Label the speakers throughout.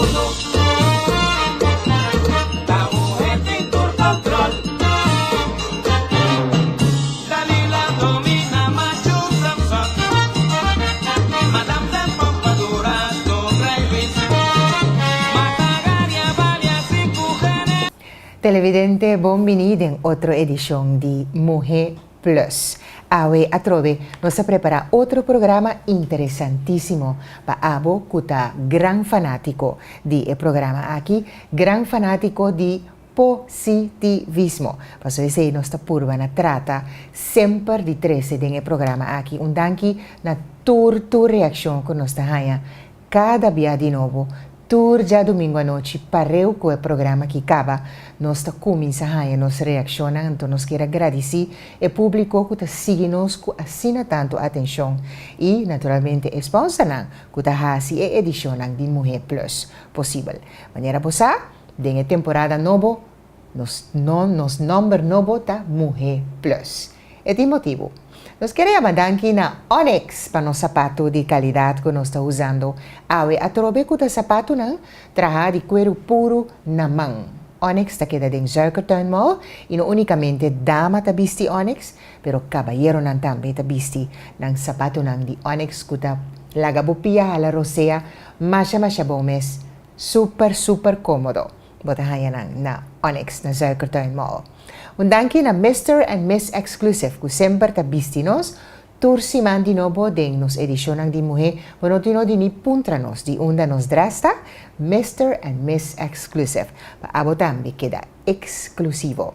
Speaker 1: vudú. Ta muhé tin tur control. Dalila domina machu Samson. Madam den pompadura sobre Luis. Mata Garia balia sin ku gene.
Speaker 2: Televidente bon bini den otro edicion di Muhe Plus. Awe atrobe nos a prepara otro programa interesantisimo pa abo cu ta gran fanatico di e programa aki, gran fanatico di positivismo. Paso esey nos ta purba na trata semper di trece den e programa aki. Un danki na tur tur reaccion cu nos ta haya Kada bia di nobo, tur djadumingu anochi pareu ku e programa ki kaba, nos ta kuminsá haña nos reakshonnan, anto nos kier a gradisí e públiko ku ta sigui nos ku asina tantu atenshon i, naturalmente, e spònsernan ku ta hasi e edishonnan di Muhé Plus posibel. Manera bo sa, den e temporada nobo, nos nos nòmber nobo ta Muhé Plus. E tin motibu. Nos kier a yama danki na Onyx pa nos sapatu di kalidat ku nos ta usando awe atrobe ku ta sapatunan traha di kueru puru na man. Onyx ta keda den Zuikertuin Mall i no únikamente dama ta bisti Onyx, pero kabayeronan tambe ta bisti nan sapatunan di Onyx ku ta laga bo pia hala rosea masha masha bon mes. Super super kómodo. Bo ta haña nan na Onyx na Zuikertuin Mall. Un danki na Mister and Miss Exclusive ku semper ta bisti nos tur siman di nobo den nos edishonnan di Muhé Bo no tin odi ni puntra nos di unda nos dress ta, Mister and Miss Exclusive pa abo tambe keda eksklusivo.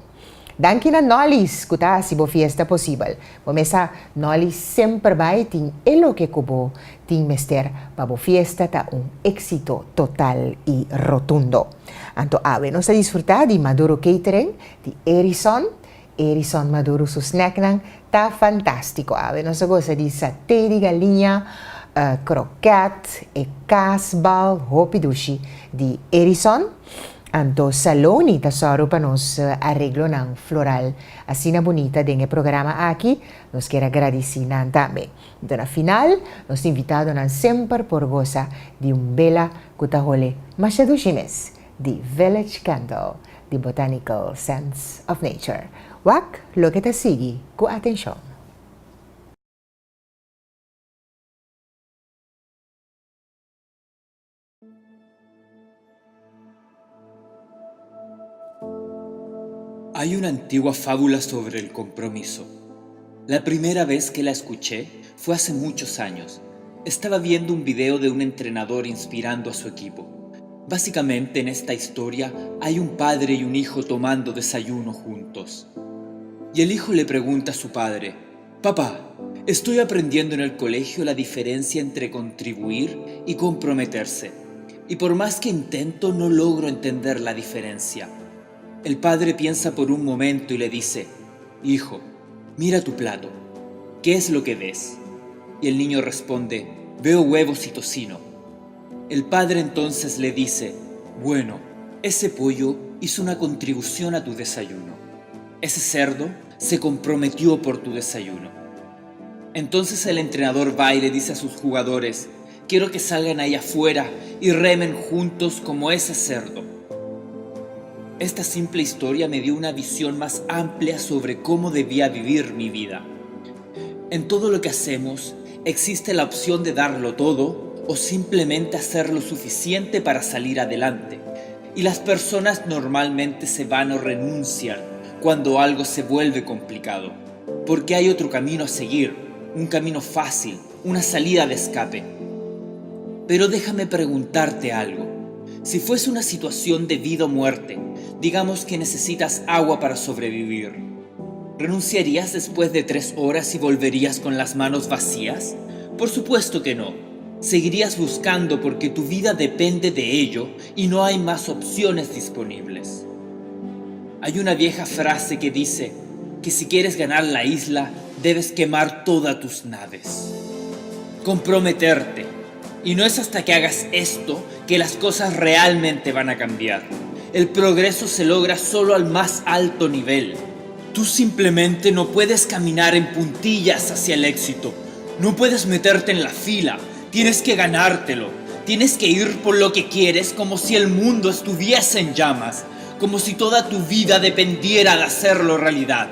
Speaker 2: Danki na Nolly's ku ta hasi bo fiesta posibel. Bo mes sa, Nolly's semper bai tin e loke ku bo tin mester pa bo fiesta ta un éksito total i rotundo. Anto awe nos ta disfrutá di Maduro Catering di Erison. Erison Maduro su snacknan ta fantástiko. Awe nos a gosa di saté di galiña, kroket, e kaasbal hopi dushi di Erison. Anto Saloni ta sòru pa nos areglonan floral asina bunita den e programa aki. Nos kier a gradisí nan tambe. Anto na final, nos invitadonan semper por gosa di un bela ku ta hole masha dushi mes di Village Candle di Botanical Scents of Nature. Wak loke ta sigui ku atenshon.
Speaker 3: Hay una antigua fábula sobre el compromiso. La primera vez que la escuché fue hace muchos años. Estaba viendo un video de un entrenador inspirando a su equipo. Básicamente en esta historia hay un padre y un hijo tomando desayuno juntos. Y el hijo le pregunta a su padre, Papá, estoy aprendiendo en el colegio la diferencia entre contribuir y comprometerse. Y por más que intento no logro entender la diferencia. El padre piensa por un momento y le dice, Hijo, mira tu plato. ¿Qué es lo que ves? Y el niño responde, Veo huevos y tocino. El padre entonces le dice, Bueno, ese pollo hizo una contribución a tu desayuno. Ese cerdo se comprometió por tu desayuno. Entonces el entrenador va y le dice a sus jugadores, quiero que salgan ahí afuera y remen juntos como ese cerdo. Esta simple historia me dio una visión más amplia sobre cómo debía vivir mi vida. En todo lo que hacemos existe la opción de darlo todo o simplemente hacer lo suficiente para salir adelante. Y las personas normalmente se van o renuncian cuando algo se vuelve complicado, porque hay otro camino a seguir, un camino fácil, una salida de escape. Pero déjame preguntarte algo. Si fuese una situación de vida o muerte, digamos que necesitas agua para sobrevivir, ¿renunciarías después de tres horas y volverías con las manos vacías? Por supuesto que no. Seguirías buscando porque tu vida depende de ello y no hay más opciones disponibles. Hay una vieja frase que dice que si quieres ganar la isla, debes quemar todas tus naves. Comprometerte. Y no es hasta que hagas esto que las cosas realmente van a cambiar. El progreso se logra solo al más alto nivel. Tú simplemente no puedes caminar en puntillas hacia el éxito. No puedes meterte en la fila. Tienes que ganártelo. Tienes que ir por lo que quieres como si el mundo estuviese en llamas, como si toda tu vida dependiera de hacerlo realidad.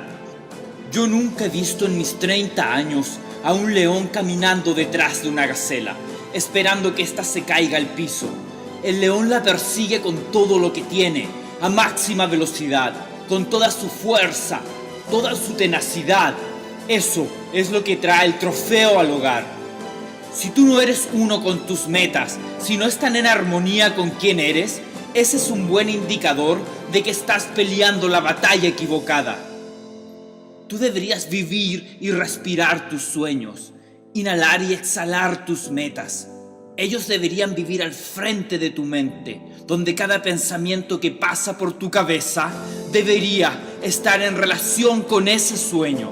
Speaker 3: Yo nunca he visto en mis 30 años a un león caminando detrás de una gacela, esperando que ésta se caiga al piso. El león la persigue con todo lo que tiene, a máxima velocidad, con toda su fuerza, toda su tenacidad. Eso es lo que trae el trofeo al hogar. Si tú no eres uno con tus metas, si no están en armonía con quien eres, ese es un buen indicador de que estás peleando la batalla equivocada. Tú deberías vivir y respirar tus sueños, inhalar y exhalar tus metas. Ellos deberían vivir al frente de tu mente, donde cada pensamiento que pasa por tu cabeza debería estar en relación con ese sueño.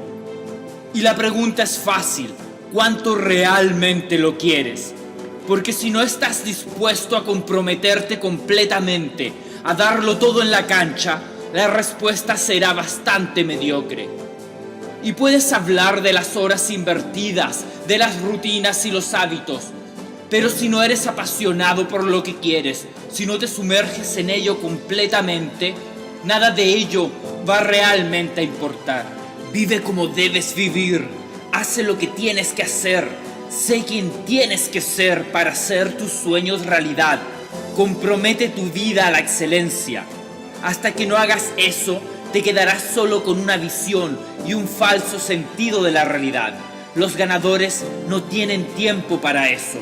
Speaker 3: Y la pregunta es fácil, ¿cuánto realmente lo quieres? Porque si no estás dispuesto a comprometerte completamente, a darlo todo en la cancha, la respuesta será bastante mediocre. Y puedes hablar de las horas invertidas, de las rutinas y los hábitos, pero si no eres apasionado por lo que quieres, si no te sumerges en ello completamente, nada de ello va realmente a importar. Vive como debes vivir, hace lo que tienes que hacer, sé quien tienes que ser para hacer tus sueños realidad. Compromete tu vida a la excelencia. Hasta que no hagas eso, te quedarás solo con una visión y un falso sentido de la realidad. Los ganadores no tienen tiempo para eso.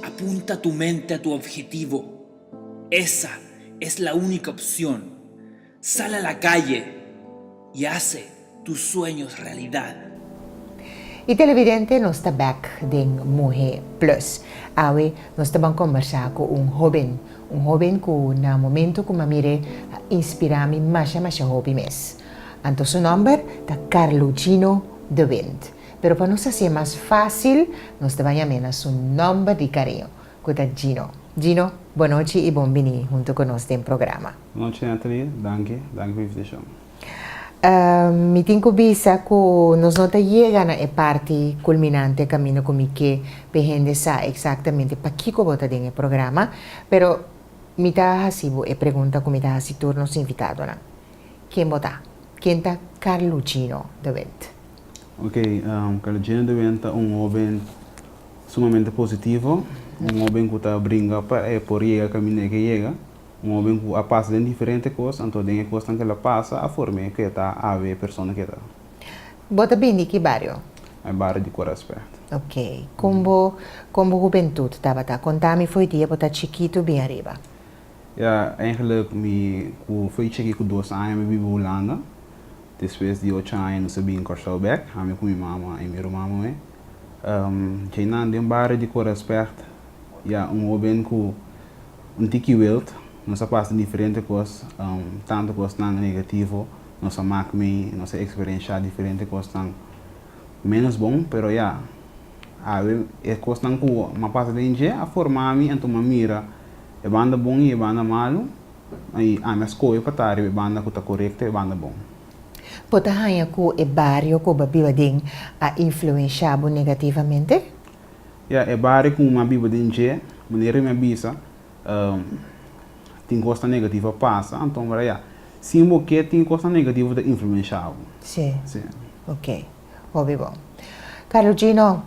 Speaker 3: Apunta tu mente a tu objetivo. Esa es la única opción. Sal a la calle y hace tus sueños realidad.
Speaker 2: Y televidente, nos ta back den Muhe Plus. Awe, nos ta ban combersa cu un hoben. Un hoben cu na momento cu m'a mir'e a inspira mi masha masha hopi mes. Anto su nomber ta Carlugino de Wind. Pero pa nos haci'e mas facil, nos ta ban yam'e na su nomber di cariño, cu ta Gino. Gino, bon nochi y bon bini hunto cu nos den programa.
Speaker 4: Bon nochi Nathalie, danki, danki pa invitacion.
Speaker 2: Mi tin ku bisa ku nos no ta yega na e parti kulminante kaminda ku mi ke p'e hende sa eksaktamente pakiko bo ta den e programa, pero mi ta hasi bo e pregunta ku mi ta hasi tur nos invitadonan. Ken bo ta? Ken ta Carlugino de Windt?
Speaker 4: Ok, Carlugino de Windt ta un hoben sumamente positivo, un hoben ku ta bringa pa e por yega kaminda e ke yega. Un hoben ku a pasa den diferente kos, anto den e kosnan ku el a pasa a form'é ku e ta awe e persona ku e ta.
Speaker 2: Bo ta bini ki bario?
Speaker 4: E bario di Koraspet.
Speaker 2: Ok. Kon bo kon bo hubentut tabata? Konta mi fo'i dia bo ta chikitu bin ariba.
Speaker 4: Ya, eigenlijk mi ku fo'i chiki ku dos aña mi biba Hulanda. Despues di ocho aña nos a bin Kòrsou bèk, ami ku mi mama i mi ruman muhé. Djeinan den bario di Koraspet, ya un hoben ku Un tiki wild, nos a pasa diferente kos, tantu kosnan negativo, nos a mak mei, nos a eksperenshá diferente kosnan ménos bon, pero ya, awe e kosnan ku m'a pasa den dje a forma mi, anto m'a mira e banda bon i e banda malu, i ami a skohe pa ta riba e banda ku ta korekto, e banda bon.
Speaker 2: Bo ta haña ku e bario ku bo a biba den a influenshá bo negativamente?
Speaker 4: Ya, e bario ku mi a biba den dje, manera mi a bisa, tin kosnan negativo a pasa, anto ora ya, sin bo ke tin kosnan negativo ta influensha bo.
Speaker 2: Sí. Sí. Ok, hopi bon. Carlo Gino,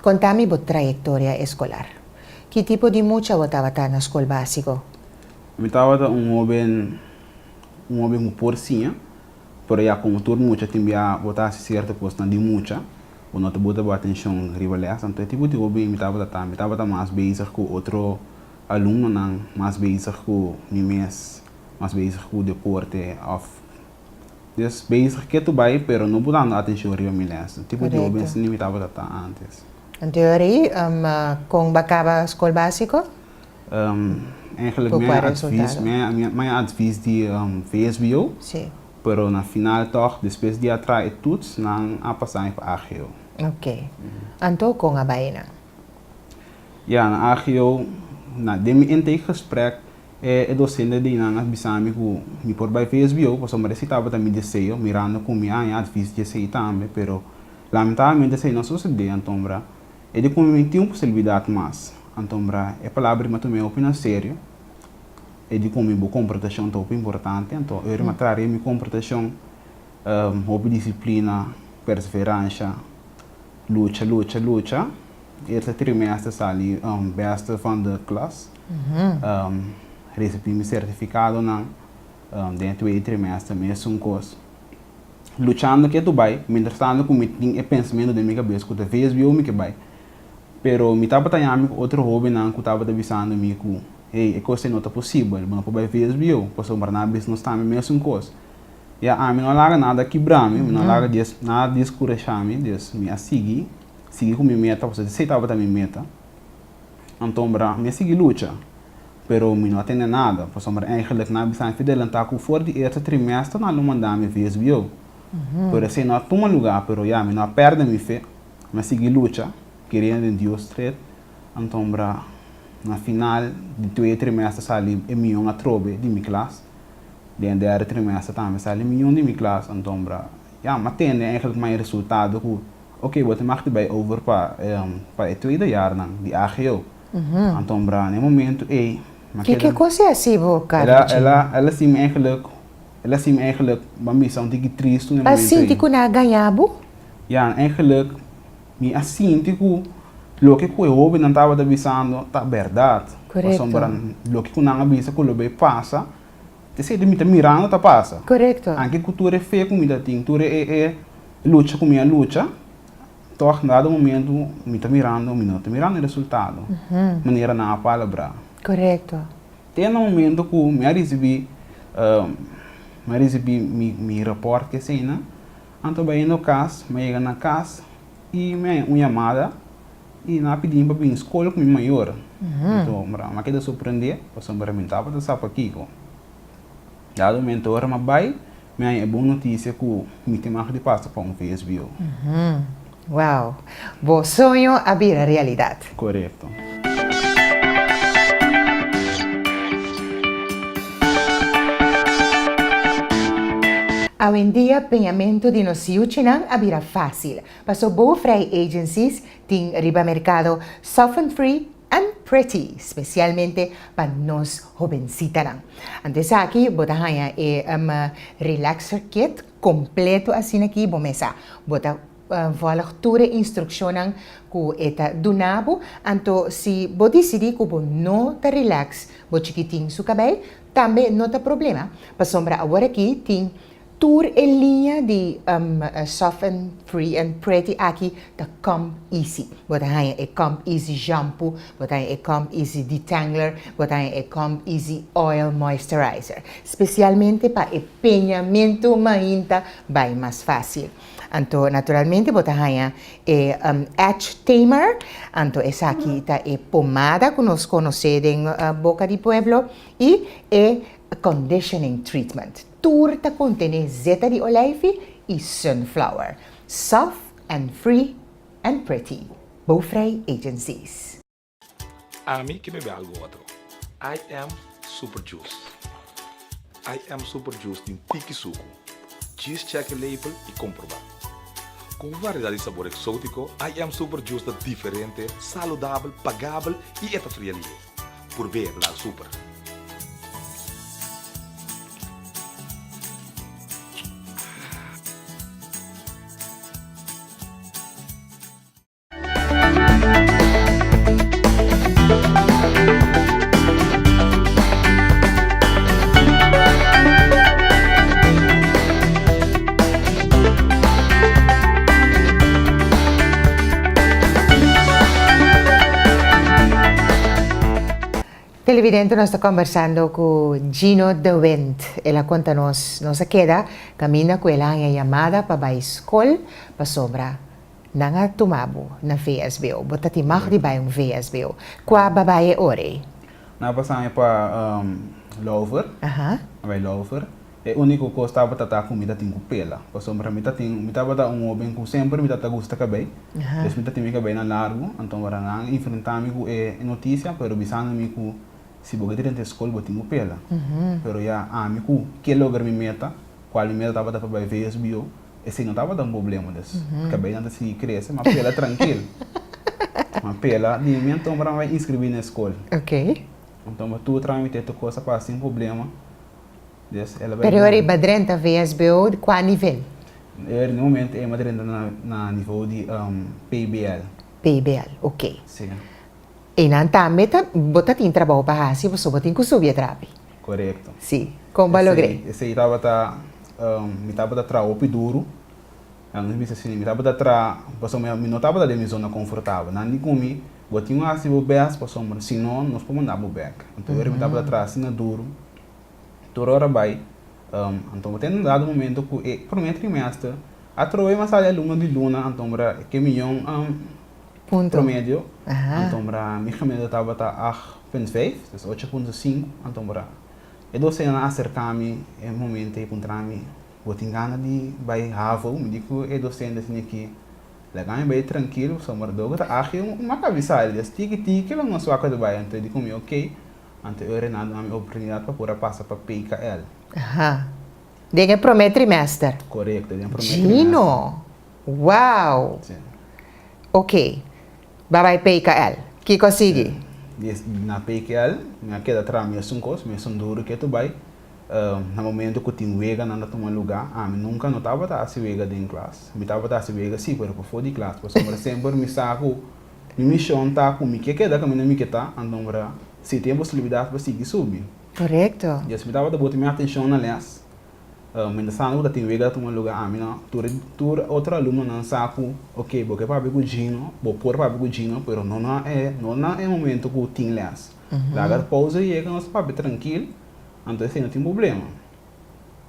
Speaker 2: konta mi bo trayektoria eskolar. Ki tipo di mucha bo tabata na skol básiko?
Speaker 4: Mi tabata un hoben, un hoben ku por siña, pero ya komo tur mucha tin bia bo ta hasi sierto kosnan di mucha, Bo no ta bota bo atencion riba les, anto e tipo di hoben mi tabata ta, mi tabata mas bezig cu otro alumnonan, mas bezig cu mi mes, mas bezig cu deporte of dus bezig ketu bay pero no botando atencion riba mi les. E tipo di hoben asina mi tabata ta antes.
Speaker 2: Anto e ora ei, con bo a caba scol basico?
Speaker 4: Eigenlijk mi a advies, mi a advies di VSBO. Pero na final tòg despues di a traha e toets nan a pasa mi pa AGO.
Speaker 2: Ok. Anto kon a bai nan?
Speaker 4: Ya, na AGO, na den mi intakegesprek e docente di nan a bisa mi ku mi por bai VSBO pasobra esei tabata mi deseo mirando ku mi a haña advies di esei tambe pero lamentablemente esei no a sosede antombra. E di ku mi tin un posibilidat mas. Anto bra e palabra di mi a tuma e hopi na serio. E di ku mi bo komportashon ta hopi importante. Anto e ora mi a traha riba mi komportashon, hopi disiplina, perseveransha, lucha, lucha, lucha. Eerste trimester sali beste van de klas. Risibí mi sertifikadonan. Den e tweede trimester mesun kos. Luchando ke tu bai, mientras tanto ku mi tin e pensamentu den mi kabes ku ta vsbo mi ke bai. Pero mi tabata yami ku otro hobennan ku tabata bisando mi ku, hey, e kos ei no ta posibel, bo no por bai vsbo, pasobra nan a bisa nos tambe mesun kos. Ya ami no a laga nada kibra mi, mi no a laga dies nada diskurashá mi, dus mi a sigui, sigui ku mi meta, pasobra esei tabata mi meta. Anto bra, mi a sigui lucha, pero mi no a tende nada, pasobra eigenlijk nan a bisa mi fidelantá ku for di eerste trimester nan lo manda mi vsbo. Pero esei no a tuma lugá, pero ya, mi no a pèrdè mi fe, mi a sigui lucha, keriendo den Dios tret. Anto bra, na final di tweede trimester sali e mion atrobe di mi klas, den e derde trimester tambe sali e mion di mi klas, anto bra, ya, mi a tende eigenlijk mas e resultado ku Ok, bo ta mag di bai over pa pa e tweede jaarnan di AGO. Anto bra, na e momento ei, mi a
Speaker 2: Ki
Speaker 4: keda.
Speaker 2: ki kos e hasi bo,
Speaker 4: El a,
Speaker 2: Carlos
Speaker 4: el a, el a sinti mi eigenlijk, el a sinti mi eigenlijk, ban bisa un tiki tristu na e
Speaker 2: A
Speaker 4: momento
Speaker 2: sinti
Speaker 4: ei.
Speaker 2: ku nan a gaña bo?
Speaker 4: Ya, eigenlijk mi a sinti ku loke ku e hobennan tabata bisando ta bèrdat.
Speaker 2: Korekto.
Speaker 4: Pasobra loke ku nan a bisa ku lo bai pasa, Esei mi ta mirando ta pasa.
Speaker 2: Korekto.
Speaker 4: Anke ku tur e fe ku mi ta tin, tur e e lucha ku mi a lucha, tòg na dado momentu mi ta mirando, mi no ta mirando e resultado manera nan a palabrá.
Speaker 2: Korekto.
Speaker 4: Te na momentu ku mi a risibí mi a risibí mi mi rapòrt ku eseinan, anto bayendo kas, mi a yega na kas i mi a haña un yamada i nan a pidi mi pa bin skol ku mi mayor. Anto mi a keda sorprendé pasobra mi tabata sa pakiko. Dado momento ora mi a bai, mi haña e bon notisia ku mi tin mag di pasa pa un vsbo.
Speaker 2: Wow! Bo soño a bira realidat.
Speaker 4: Korekto.
Speaker 2: Awendia peñamentu di nos yuchinan a bira fásil, paso Bouwvrij Agencies tin riba merkado Soften Free and Pretty, spesialmente pa nos hobensitanan. Anto esaki bo ta haña e relaxer kit kompleto asina aki bo mesa. Bo ta vòlg tur e instrukshonnan ku e ta duna bo. Anto si bo disidí ku bo no ta relax bo chikitin su kabei, tambe no ta problema, pasobra aworakí tin Tur e liña di Soft and Free and Pretty aki ta Comb Easy. Bo ta haña e Comb Easy Shampoo, bo ta haña e Comb Easy Detangler, bo ta haña e Comb Easy Oil Moisturizer. Spesialmente pa e peñamentu mainta bai mas fásil. Anto naturalmente bo ta haña e Edge Tamer, anto esaki ta e pomada ku nos konosé den boka di pueblo, i e Conditioning Treatment. Tur ta kontené zeta di olijfi i sunflower. Soft and free and pretty. Bouwvrij Agencies.
Speaker 5: Ami ke bebe algu otro. I am Super Juice. I am Super Juice tin tiki suku. Djis check e label i komproba. Ku un variedat di sabor eksotiko, I am Super Juice ta diferente, saludabel, pagabel i e ta fria lihe. Purb'é la super.
Speaker 2: Televidente nos ta kombersando ku Gino de Windt. El a konta nos, nos a keda kaminda ku el a haña yamada pa bai skol pasobra nan a tuma bo na VSBO. Bo ta tin mag di bai un VSBO. Kua ba bai e ora ei?
Speaker 4: Nan a pasa mi pa Louver, a bai Louver. E úniko kos tabata ta ku mi ta tin ku pela, pasobra mi ta tin, mi tabata un hóben ku semper mi ta ta gusta kabei, dus mi ta tin mi kabeinan largu, anto ora nan a enfrentá mi ku e notisia, pero bisando mi ku si bo ke drenta e skol bo tin ku pela. Pero ya ami ku ke logra mi meta, kual mi meta tabata pa bai vsbo, esei no tabata un problema, dus kabeinan ta sigui krese, m'a pela trankil. M'a pela di mi anto m'a bai inscribi na e skol.
Speaker 2: Ok.
Speaker 4: Anto m'a tur tramite tur kos a pasa sin problema. Des el a bai
Speaker 2: Pero
Speaker 4: bon.
Speaker 2: riba drenta VSBO kua nivel?
Speaker 4: E momento ei m'a drenta na nivo di PBL.
Speaker 2: PBL, ok.
Speaker 4: Si.
Speaker 2: Einan tambe ta bo ta tin trabou pa hasi pasobra bo tin ku subi e trapi.
Speaker 4: Korekto.
Speaker 2: Si. Kon bo a logr'é?
Speaker 4: Esei tabata, mi tabata traha hopi duru. Nan nos bisa asina, mi tabata traha pasobra mi no tabata den mi zona konfortabel. Nan di ku mi, Bo tin ku hasi bo bèst pasobra si no, nos por manda bo bèk. Anto ora mi tabata traha asina duru, tur ora bai. Anto bo tin un dado momento ku e promé trimester atrobe mi a sali alumno di luna, anto ke miyon
Speaker 2: Punto.
Speaker 4: Promedio,
Speaker 2: Aha.
Speaker 4: anto mra mi gemiddelde tabata 8.5, dus 8.5, anto mra e dosentenan a aserká mi e momento ei puntra mi, bo tin gana di bai havo? Mi di ku e dosente asina aki, laga mi bai trankil pasobra mra dor ku ta ahi un a kabisa el, dus tiki tiki lo nos wak ta bai, anto e di ku mi ok, anto e ora nan a duna mi oportunidat pa por a pasa pa PKL.
Speaker 2: Aha. Den e promé trimester.
Speaker 4: Korekto, den e promé trimester.
Speaker 2: Gino! Wow!
Speaker 4: Sí.
Speaker 2: Ok, ba bai PKL. Kiko a sigui?
Speaker 4: Na PKL mi a keda traha mesun kos, mesun duru ke tu bai. Na momento ku tin weganan ta tuma lugá, ami nunka no tabata hasi wega den klas. Mi tabata hasi wega sí, pero pafó di klas, pasobra semper mi sa ku mi mishon ta ku mi ke keda kaminda mi ke ta, antombra si tin e posibilidat pa sigui subi.
Speaker 2: Korekto.
Speaker 4: Yes, mi tabata bota mi atenshon na lès. Mientras tanto ku ta tin wega ta tuma luga ami no tur tur otro alumnonan sa ku ok bo ke papia ku Gino bo por papia ku Gino pero no na e no na e momento ku tin les laga pausa yega nos papia trankil anto esei no tin problema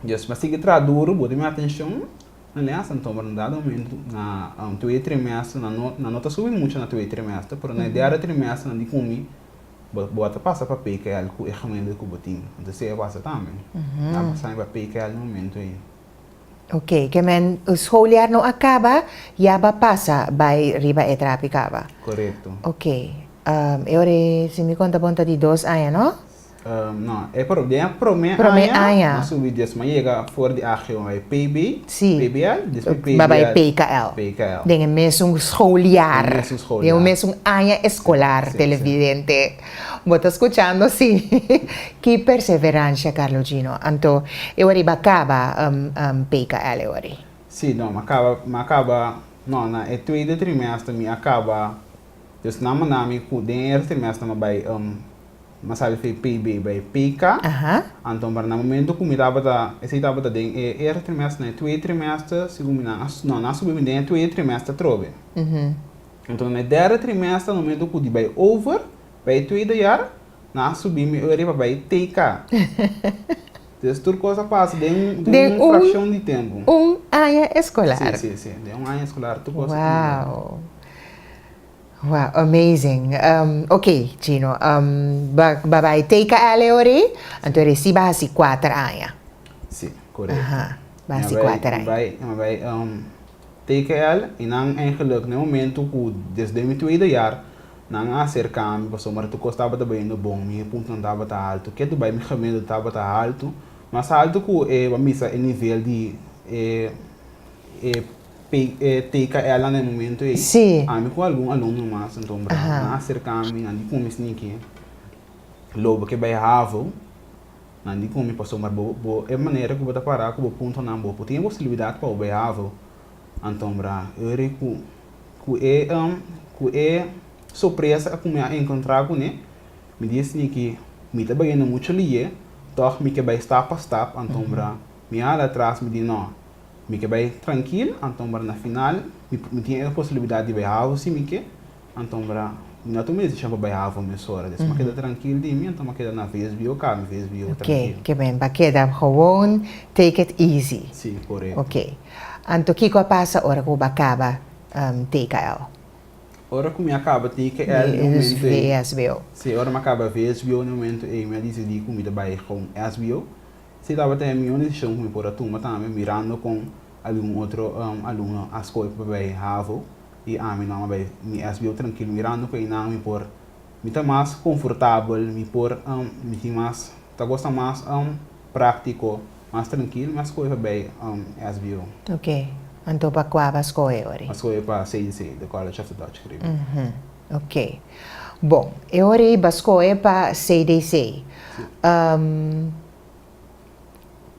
Speaker 4: dus mi a sigui traha duru bo tin mi atencion na les anto na dado momento na tweede trimestre nan no nan no ta subi mucho na tweede trimestre pero na e derde trimestre nan di ku mi Bo bo a ta pasa pa PKL ku e gemeente ku bo tin. Anto esei a pasa tambe. Nan a pasa mi pa PKL na momento ei.
Speaker 2: Oké, ke men schooljaar no a kaba, ya bo a pasa bai riba e trapi kaba.
Speaker 4: Korekto.
Speaker 2: Oké. E ora ei, si mi konta bon ta di dos aña, no?
Speaker 4: No, e pro, den e promé
Speaker 2: Promé
Speaker 4: aña,
Speaker 2: aña.
Speaker 4: nan subi des, mi a yega for di AGO bai PB,
Speaker 2: Sí.
Speaker 4: PBL, despues PBL.
Speaker 2: Ba bai PKL.
Speaker 4: PKL.
Speaker 2: Den e mesun schooljaar.
Speaker 4: Den e mesun schooljaar.
Speaker 2: Den e mesun aña escolar,
Speaker 4: Sí, sí.
Speaker 2: televidente. Bo ta scuchando sí. Ki perseverancia, Carlo Gino. Anto, e ora ba caba PKL e ora.
Speaker 4: Sí, no, mi a caba, mi a caba, no, na e tweede trimester mi a caba, dus nan manda mi cu den e eerste trimester mi a bai Mi a sali for PB bai PK. Anto pero na momento ku mi tabata, esei tabata den e eerste trimester, na e tweede trimester, segun mi nan a, no, nan a subi mi den e tweede trimester atrobe. Anto na e derde trimester, na momento ku di bai over, bai e tweede jaar, nan a subi mi ori pa bai TK. Dus tur kos a pasa den un frakshon di tempu.
Speaker 2: Un aña eskolar.
Speaker 4: Si, si, si. Den un aña eskolar tur kos a tuma lugar.
Speaker 2: Wow. Wow, amazing. Ok, Gino, ba ba bai TKL e ora ei, anto e resi ba hasi kuater aña.
Speaker 4: Si, korekto.
Speaker 2: Aha, ba hasi kuater aña.
Speaker 4: Mi bai, mi bai TKL i nan eigenlijk na e momento ku desde mi tweede jaar nan a aserká mi pasobra tur kos tabata bayendo bon, mi puntonan tabata altu, ketu bai mi gemiddelde tabata altu, mas altu ku e, bo a bisa e nivel di e e. PTKL na e momento ei, ami ku algun alumno mas anto bra nan a aserka mi, nan di ku mi sninki lo bo ke bai havo, nan di ku mi pasobra bo bo e manera ku bo ta para ku bo puntonan bo por tin e posibilidat pa bo bai havo. Anto bra eu ri ku ku e ku e sorpresa ku mi a enkontra kuné, mi di sninki mi ta bayendo mucho liye tòg mi ke bai stap pa stap anto bra mi a hala atras mi di no. Mi ke bai trankil, anto bra na final mi tin e posibilidat di bai havo si mi ke, anto bra mi no a tuma e desishon pa bai havo mesora, des mi a keda trankil di mi, anto mi a keda na vsbo kaba mi vsbo trankil.
Speaker 2: Oke, ke men ba keda gewoon take it easy.
Speaker 4: Si, korekto.
Speaker 2: Oke, anto kiko a pasa ora ku bo a kaba TKL?
Speaker 4: Ora ku mi a kaba TKL e momento ei,
Speaker 2: vsbo.
Speaker 4: Si, ora mi a kaba vsbo na e momento ei mi a disidí ku mi ta bai gewoon sbo. Si tabata e mihó desishon ku mi por a tuma tambe mirando kon algun otro alumno a skohe pa bai havo i ami no a bai mi SBO trankil mirando ku einan mi por mi ta mas konfortabel mi por mi tin mas ta gosta mas práktiko mas trankil mi a skohe pa bai SBO.
Speaker 2: Ok. Anto pa kua bo a skohe ori?
Speaker 4: A skohe pa CDC, the College of the Dutch Caribbean.
Speaker 2: Ok. Bon, e ora ei bo a skohe pa CDC.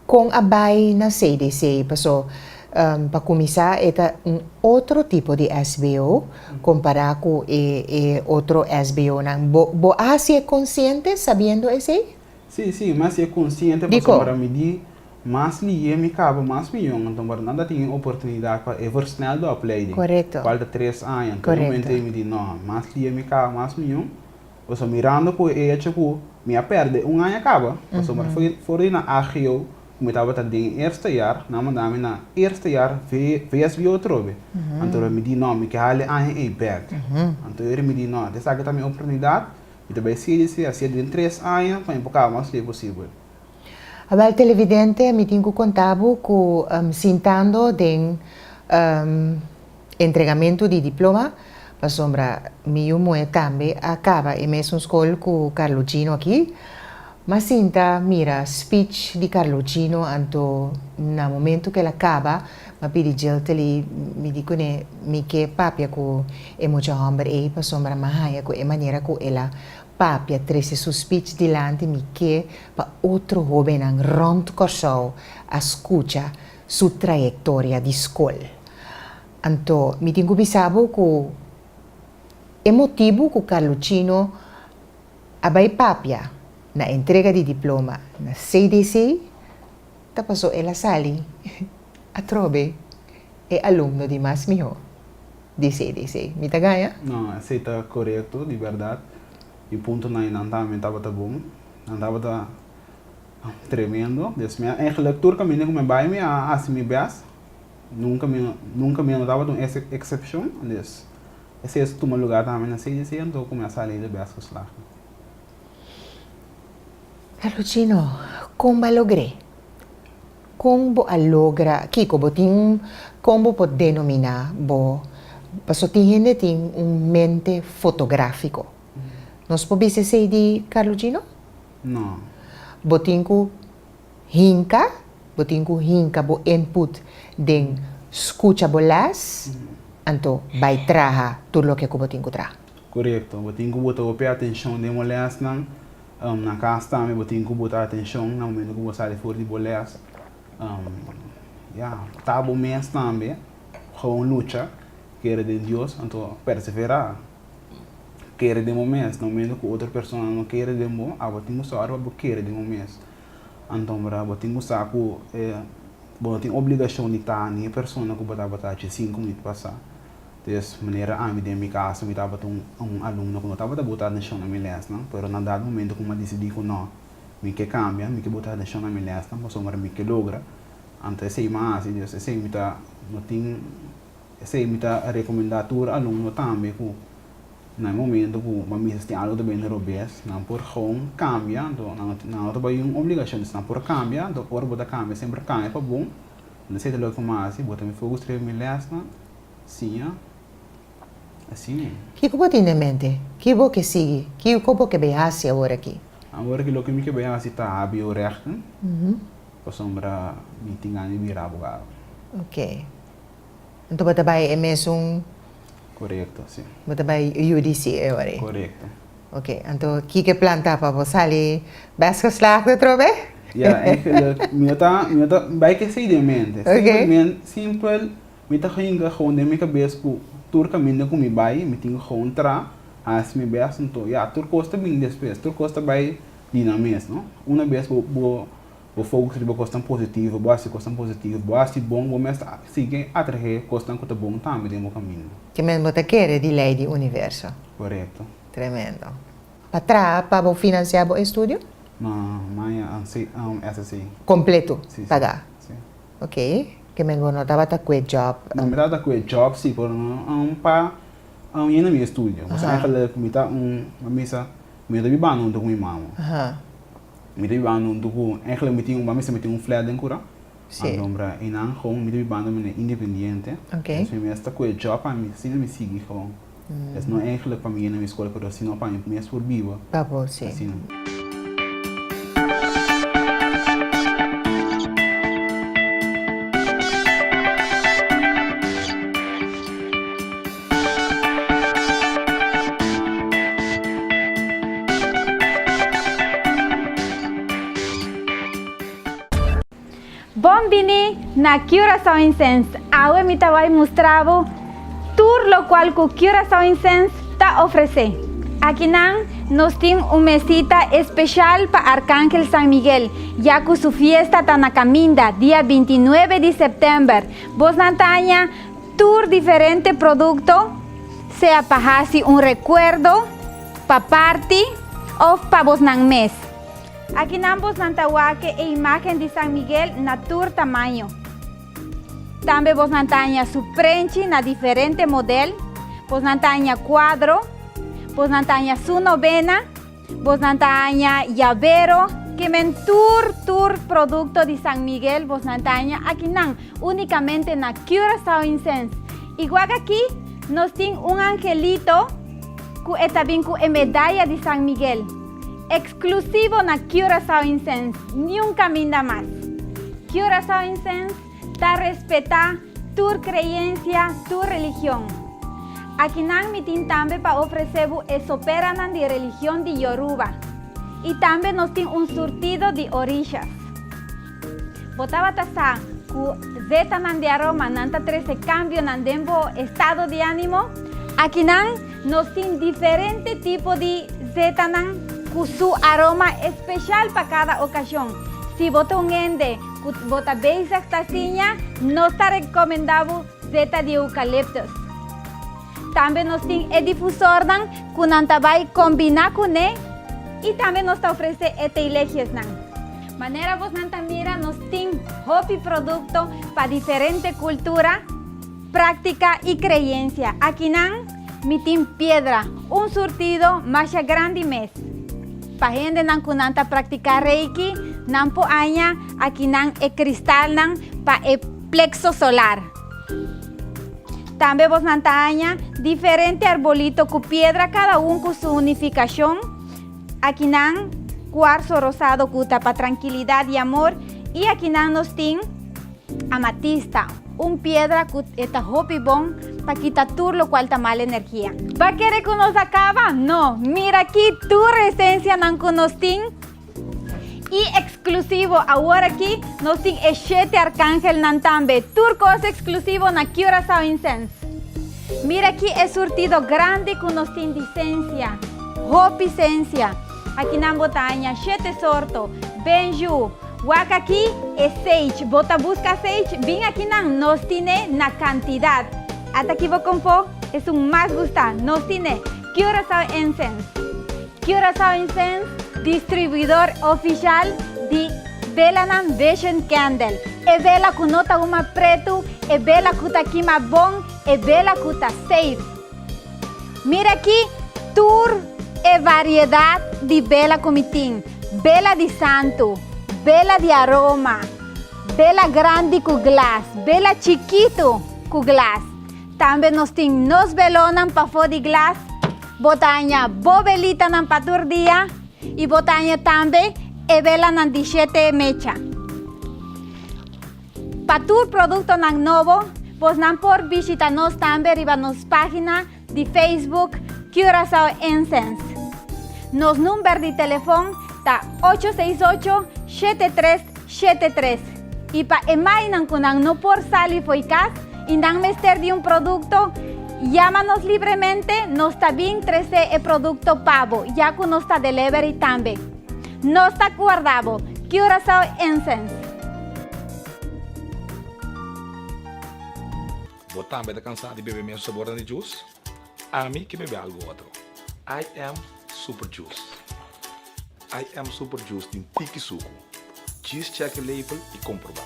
Speaker 2: Kon a bai na CDC? Paso pa kuminsá e ta un otro tipo di SBO kompará ku e e otro SBOnan. Bo bo a hasi e konsiente sabiendo esei?
Speaker 4: Sí, sí, mi a hasi e konsiente
Speaker 2: Dikon?
Speaker 4: pasobra mi di mas lihé mi kaba mas mihó, anto ora nan ta tin e oportunidat pa e versnelde opleiding,
Speaker 2: Korekto.
Speaker 4: kual ta tres aña. Anto e momento
Speaker 2: Korekto.
Speaker 4: ei mi di no, mas lihé mi kaba mas mihó. Pasobra mirando ku e hecho ku mi a pèrdè un aña kaba, pasobra for di na AGO ku mi tabata den e eerste jaar, nan a manda mi na eerste jaar VSBO atrobe. Anto mi di no, mi ke hala e aña ei bèk. Anto eri mi di no, esaki ta mi oportunidat, mi ta bai CDC hasié den tres aña pa mi por kaba mas lihé posibel.
Speaker 2: Awel televidente, mi tin ku konta bo ku sintando den Entregamentu di diploma, pasobra mi yu muhé tambe a kaba e mesun skol ku Carluccino aki. M'a sinta mira speech di Carluccino anto na momentu ku el a kaba m'a pidi Jiltely mi di kuné mi ke papia ku e mucha hòmber ei pasobra m'a haña ku e manera ku el a papia trese su speech dilanti mi ke pa otro hóbennan rònt Kòrsou a skucha su trayektoria di skol. Anto mi tin ku bisa bo ku e motibu ku Carluccino a bai papia na entrega di diploma na CDC ta paso el a sali atrobe e alumno di mas mihó di CDC. Mi ta gaña?
Speaker 4: No, esei ta korekto, di bèrdat. Mi puntonan einan tambe tabata bon. Nan tabata tremendo. Dus mi a eigenlijk tur kaminda ku mi a bai mi a hasi mi bèst. Nunka mi no nunka mi no tabata un eksepshon. Dus esei a tuma lugá tambe na CDC anto ku mi a sali de bèst geslaagd.
Speaker 2: Carluccino, kon bo a logr'é? Kon bo a logra kiko bo tin un kon bo por denominá bo pasobra tin hende tin un mente fotográfiko. Nos por bisa esei di Carluccino?
Speaker 4: No.
Speaker 2: Bo tin ku hinka, bo tin ku hinka bo input den skucha bo lès, anto bai traha tur loke ku bo tin ku traha.
Speaker 4: Korekto. Bo tin ku bota hopi atenshon den bo lèsnan. Na kas tambe bo tin ku bota atenshon na momento ku bo sali for di bo lès. Ya, ta bo mes tambe. Gewoon lucha, kere den Dios, anto perseverá. Kere den bo mes. Na momento ku otro persona no kere den bo, abo tin ku sòru pa bo kere den bo mes. Anto bra bo tin ku sa ku bo no tin obligashon di ta ni e persona ku bo tabata hachi sinku minüt pasá. Des manera ami den mi kaso mi tabata un un alumno ku no tabata bota atenshon na mi lèsnan, pero na dado momento ku mi a disidí ku nò, mi ke kambia, mi ke bota atenshon na mi lèsnan pasobra mi ke logra. Anto esei mi a hasi, dus esei mi ta no tin. Esei mi ta rekomendá tur alumno tambe ku na e momento ku bo a misa si tin algu ta bini robes, nan por gewoon kambia, anto nan no ta bai un obligashon, dus nan por kambia, anto ora bo ta kambia semper kambia pa bon, esei ta loke ku mi a hasi, bo ta mi focus riba mi lèsnan, siña, asina.
Speaker 2: Kiko bo tin den mente? Ki bo ke sigui? Kiko bo ke bai hasi awor aki?
Speaker 4: Awor aki loke mi ke bai hasi ta hbo rechten, pasobra mi tin gana di bira abogado.
Speaker 2: Oke. Anto bo ta bai e mesun.
Speaker 4: Korekto, si.
Speaker 2: Bo ta bai UDC e ora ei?
Speaker 4: Korekto.
Speaker 2: Oké, anto kiko e plan ta pa bo sali best geslaagd atrobe?
Speaker 4: Ja, eigenlijk mi no ta, mi no ta bai ku esei den mente.
Speaker 2: Oké.
Speaker 4: Simpelment, simpel mi ta hinka gewoon den mi kabes ku tur kaminda ku mi bai mi tin ku gewoon tra, hasi mi best, anto ya, tur kos ta bini despues, tur kos ta bai di nan mes, no. Una bes bo bo Bo focus riba cosnan positivo, bo haci cosnan positivo, bo haci bon, bo mes ta sigui atrahe cosnan cu ta bon tambe den bo caminda.
Speaker 2: Ke men bo ta kere di ley di universo.
Speaker 4: Corecto.
Speaker 2: Tremendo. Pa traha pa bo financia bo estudio?
Speaker 4: No, maya SSA.
Speaker 2: Completo
Speaker 4: Si, si.
Speaker 2: paga?
Speaker 4: Si.
Speaker 2: Ok. Ke men bo no tabata cu e job?
Speaker 4: No, mi tabata cu e job si, pero no pa yena mi estudio. Pasobra eigenlijk mi ta un, mi a bisa, mi no ta bibando hunto cu mi mama. Mi ta bibando hunto ku, eigenlijk mi tin un, bami sa mi tin un flat den Kura.
Speaker 2: Sí.
Speaker 4: Anto bra einan gewoon mi ta bibando mene independiente.
Speaker 2: Oké.
Speaker 4: Dus mi mes ta ku e job pa mi, asina mi sigui gewoon. Es no eigenlijk pa mi yena mi skol pero sino pa mi mes por biba.
Speaker 2: Pa bo, sí.
Speaker 4: Asina.
Speaker 6: Bon bini na Curaçao Incense. Awe mi ta bai mustra bo tur lokual ku Curaçao Incense ta ofresé. Akinan nos tin un mesita espeshal pa Arkangel San Miguel, ya ku su fiesta ta na kaminda, dia bintinuebe di sèptèmber. Bosnan ta haña tur diferente produkto, sea pa hasi un rekuerdo, pa parti òf pa bosnan mes. Akinan bosnan ta wak e imágen di San Miguel na tur tamaño. Tambe bosnan ta haña su prenchi na diferente model, bosnan ta haña kuadro, bosnan ta haña su novena, bosnan ta haña yabero, ke men tur tur produkto di San Miguel bosnan ta haña akinan, únikamente na Curaçao Incense. I wak aki nos tin un angelito ku e ta bin ku e medaya di San Miguel. Exclusivo na Curaçao Incense, niun caminda mas. Curaçao Incense ta respeta tur creencia, tur religion. Akinan mi tin tambe pa ofrece bo e soperanan di religion di Yoruba. Y tambe nos tin un surtido di orishas. Bo tabata sa cu zetanan di aroma nan ta trece cambionan den bo estado di animo? Akinan nos tin diferente tipo di zetanan cu su aroma especial pa cada ocasion. Si bo ta un hende cu bo ta bezig ta siña, nos ta recomenda bo zeta di eucalyptus. Tambe nos tin e difusornan cu nan ta bay combina cune y tambe nos ta ofrece e teilegiesnan. Manera bosnan ta mira nos tin hopi produkto pa diferente kultura, práktika i kreyensia. Akinan mi tin piedra, un surtido masha grandi mes. Pa hendenan ku nan ta praktiká reiki, nan por haña akinan e kristalnan pa e plekso solar. Tambe bosnan ta haña diferente arbolito ku piedra kada un ku su unifikashon. Akinan cuarzo rosado cu ta pa tranquilidad y amor y akinan nos tin amatista, un piedra cu e ta hopi bon pa kita tur locual ta mal energia. Ba kere cu nos a caba? No, mira aki tur esencianan cu nos tin y exclusivo awor aki nos tin e shete arcangelnan tambe, tur cos exclusivo na Curaçao Incense. Mira aki e surtido grandi cu nos tin di sensia. Hopi sensia. Akinan bo ta haña shete sorto. Benju. Wak aki e sage. Bo ta buska sage? Bin akinan, nos tine na kantidat. Ata ki bo konfó? Esun mas gustá. Nos tine Curaçao Incense. Curaçao Incense, distribuidor ofishal di belanan Vision Candle. E bela ku no ta huma pretu, e bela ku ta kima bon, e bela ku ta safe. Mira aki tur e variedat di bela ku mi tin, bela di santu, bela di aroma, bela grandi ku glas, bela chikitu ku glas. Tambe nos tin nos belonan pafó di glas, bo ta haña bo belitanan pa tur dia i bo ta haña tambe e belanan di shete mecha. Pa tur produktonan nobo, bosnan por bishita nos tambe riba nos página di Facebook Curaçao Incense. Nos number di telefon ta ocho seis ocho, shete tres shete tres. I pa e mainan ku nan no por sali fo'i kas i nan mester di un produkto, yama nos libremente, nos ta bin trese e produkto pa bo, ya ku nos ta delivery tambe. Nos ta guarda bo. Curaçao Incense.
Speaker 5: Bo tambe ta cansá di bebe mesun sabornan di juice? Ami ke bebe algo otro. I am Super Juice. I am Super Juice tin tiki suku. Djis check e label i komprobá.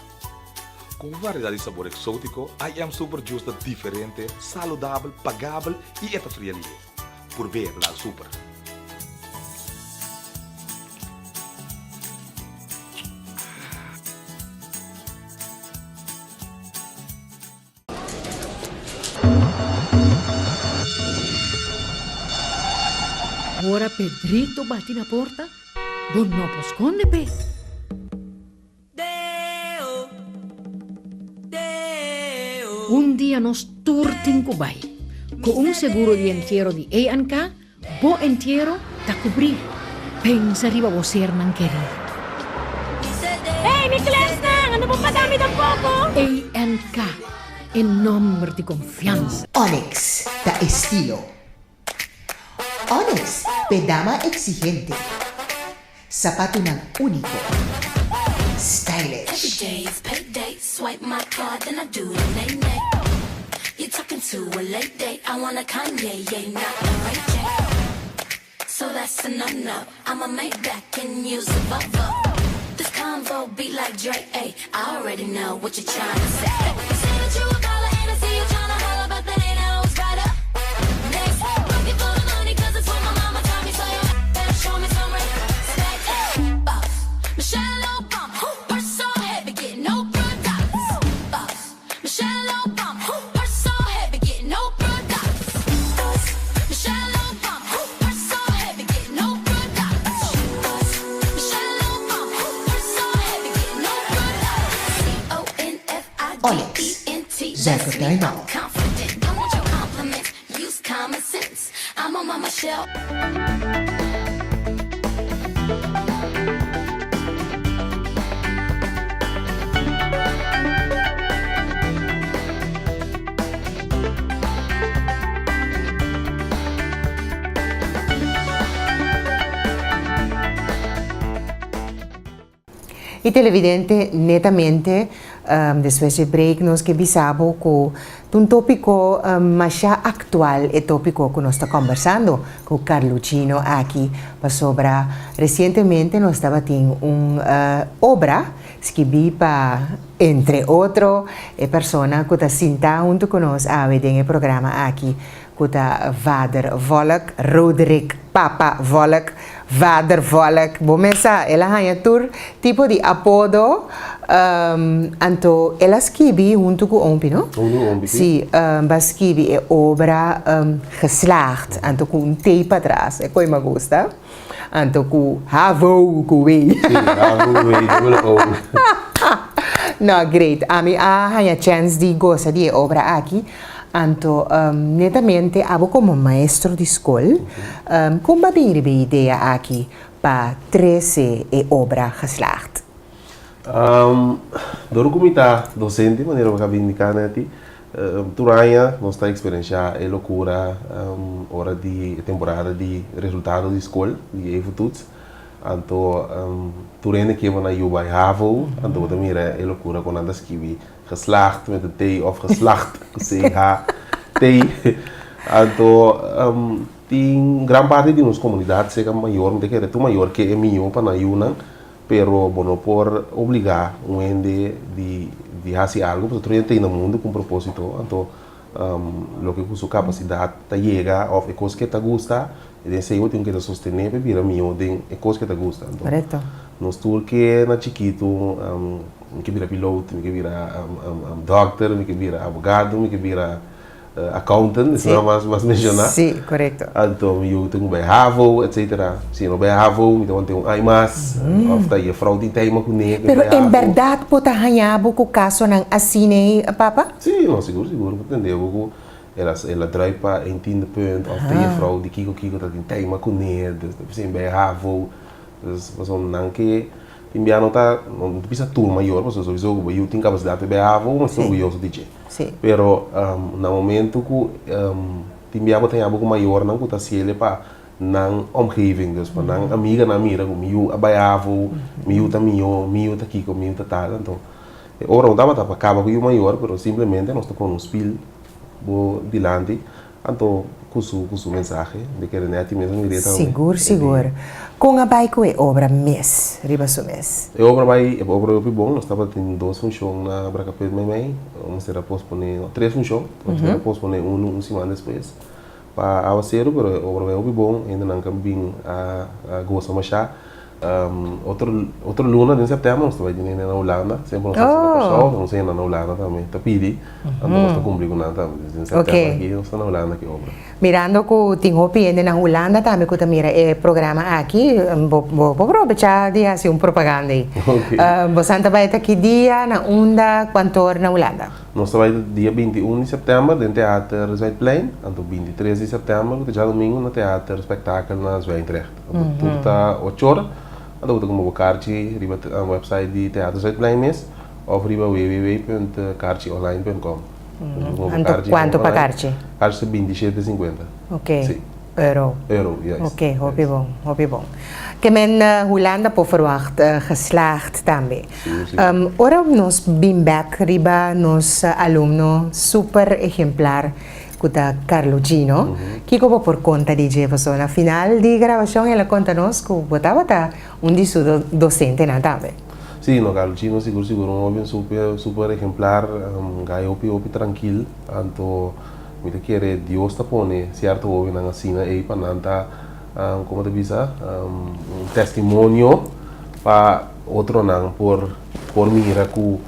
Speaker 5: Ku un variedad di sabor exótico, I am Super Juice ta diferente, saludabel, pagabel i e ta fria lihe. Purb'é ta dal super.
Speaker 7: Ora Pedrito bati na porta, bo no por skonde p'e. Un dia nos tur tin ku bai. Ku un seguro di entiero di A&K, bo entiero ta kubrí. Pensa riba bo sernan kerí.
Speaker 8: Hey, mi klèsnan! Ando bo paga mi poko.
Speaker 7: ANK, e nòmber di konfiansa.
Speaker 2: Onyx ta estilo. Onyx p'e dama exigente. Sapatunan úniko. Stylish. Onyx, zuiver tuinbouw. Y televidente, netamente despues dje break nos ke bisa bo ku ta un tópiko masha aktual e tópiko ku nos ta kòmbersando ku Carluccino aki pasobra resientemente nos tabatin un obra skibí pa entre otro e persona ku ta sintá huntu ku nos awe den e programa aki ku ta Vader Volk, Roderick Papa Volk, Vader Volk, bo mes sa, el a haña tur tipo di apodo, anto el a skibi huntu ku Ompi, no?
Speaker 9: Huntu ku Ompi,
Speaker 2: si. Si, ba skibi e obra Geslaagd, anto ku un T patras, e koe mi a gusta, anto ku havo ku W.
Speaker 9: Si, havo ku W, dubbele O.
Speaker 2: No, great, ami a haña chèns di gosa di e obra aki. Anto, netamente abo komo maestro di skol, kon bo a bin riba e idea aki pa trese e obra Geslaagd?
Speaker 9: Dor ku mi ta dosente, manera bo a bin indiká neti, tur aña nos ta eksperenshá e lokura ora di e temporada di resultado di skol, di eventoets. Anto, tur hende ke bo na yu bai havo, anto bo ta mira e lokura ku nan ta skibi. Geslaagd met een T of geslacht ku CHT. Anto tin gran parti di nos komunidat seka mayor, mi ta kere tur mayor ke e mihó pa nan yunan, pero bo no por obligá un hende di di hasi algu pasobra tur hende ta na mundu ku un propósito. Anto loke ku su kapasidat ta yega òf e kos ke ta gusta, den esei bo tin ku keda sostené pa e bira mihó den e kos ke ta gusta. Anto nos tur ke na chikitu. Mi ke bira piloot, mi ke bira dokter, mi ke bira abogado, mi ke bira accountant, esnan mas mas menciona.
Speaker 2: Sí, korekto.
Speaker 9: Anto mi yu tin ku bai havo, etcetera. Si e no bai havo, mi ta wanta un ai mas, òf ta jefrou tin tema kuné ku e
Speaker 2: Pero
Speaker 9: bai
Speaker 2: en
Speaker 9: havo.
Speaker 2: bèrdat bo ta haña bo ku kasonan asina, papa?
Speaker 9: Sí, no, sigur, sigur. Bo ta tende bo ku el a el a drùi pa een tiende punt, òf ta jefrou di kiko kiko ta tin tema kuné, dus ta bisa e bai havo. Dus pasobra nan ke. Tin bia no ta no ta bisa tur mayor pasobra sowiso ku bo yu tin kapasidat pa e bai havo bo mester orguyoso di dje. Pero na momento ku tin bia bo ta haña bo ku mayornan ku ta hasiel pa nan omgeving dus pa nan amiganan mira ku mi yu a bai havo, mi yu ta mihó, mi yu ta kiko, mi yu ta tal. Anto e ora no tabata pa kaba ku yu mayor pero simplemente nos ta pone un spil bo dilanti Anto ku su ku su mensahe de kere Netty mes a mir'é tambe.
Speaker 2: Sigur sigur. Kon a bai ku e obra mes riba su mes?
Speaker 9: E obra bai e obra hopi bon. Nos tabatin dos funshon na Brakapet meimei. Mester a posponé no tres funshon. Mester a posponé unu un siman despues pa awaseru pero e obra bai hopi bon. Hendenan ka bin a gosa mashá. Otro otro luna den sèptèmber nos ta bai tin hende na Hulanda. Semper nos ta hasi na Kòrsou, nos hende na Hulanda tambe ta pidi, anto nos ta kumpli ku nan tambe. Dus den sèptèmber aki nos ta na Hulanda ki obra.
Speaker 2: Mirando ku tin hopi hende na Hulanda tambe ku ta mira e programa aki, bo bo por probechá di hasi un propaganda ei. Bosan ta bai ta ki dia, na unda, kuantor na Hulanda?
Speaker 9: Nos ta bai dia 21 di sèptèmber den Theater Zuidplein, anto 23 di sèptèmber ku ta djadumingu na Theater Spektakel na Zwijndrecht. Anto tur ta ocho ora. Anto bo ta kumpra bo karchi riba website di Theater Zuidplein mes. Òf riba www.karchionline.com.
Speaker 2: Anto kuantu pa karchi?
Speaker 9: Karchi ta 27,50.
Speaker 2: Ok,
Speaker 9: Si.
Speaker 2: euro.
Speaker 9: Euro, juist.
Speaker 2: Ok, hopi bon, hopi bon. Ke men Hulanda por verwacht geslaagd tambe.
Speaker 9: Sigur, sigur.
Speaker 2: Ora nos bin bek riba nos alumno super ejemplar ku ta Carlo Gino, kiko bo por konta di dje? Pasobra na final di grabashon el a konta nos ku bo tabata un di su dosentenan tambe.
Speaker 9: Sí, no, Carlo Gino sigur sigur un hoben super super ejemplar, gai hopi hopi trankil, anto mi ta kere Dios ta pone sierto hobennan asina ei pa nan ta, como ta bisa, un testimonio pa otronan por por mira ku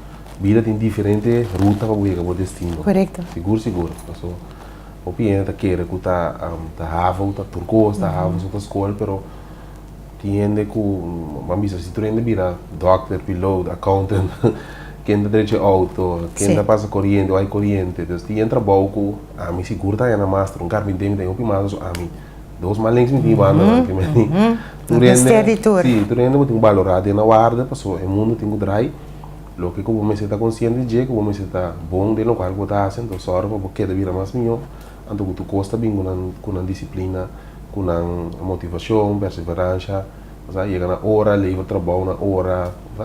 Speaker 9: bida tin diferente ruta pa bo yega bo destino.
Speaker 2: Korekto.
Speaker 9: Sigur sigur, paso hopi hende ta kere ku ta ta havo ta tur kos, ta havo so ta skol, pero Tin hende ku, ban bisa si tur hende bira dòkter, piloot, accountant, ken ta drecha e outo, ken ta pasa koriente o hay koriente. Dus tin e trabou ku ami sigur ta haña na master. Un karpinté mi ta haña hopi mas pasobra ami dos man links mi tin banda nan ke mi tur hende, si, tur hende bo tin ku balorá den nan warda pasobra e mundu tin ku drai. Loke ku bo mester ta konsiente di dje, ku bo mester ta bon den lokual ku bo ta hasi, anto sòru pa bo keda bira mas mihó, anto ku tur kos ta bin ku nan ku nan disiplina. Ku nan motivashon, perseveransha, sa, yega na ora, lever trabou na ora, sa.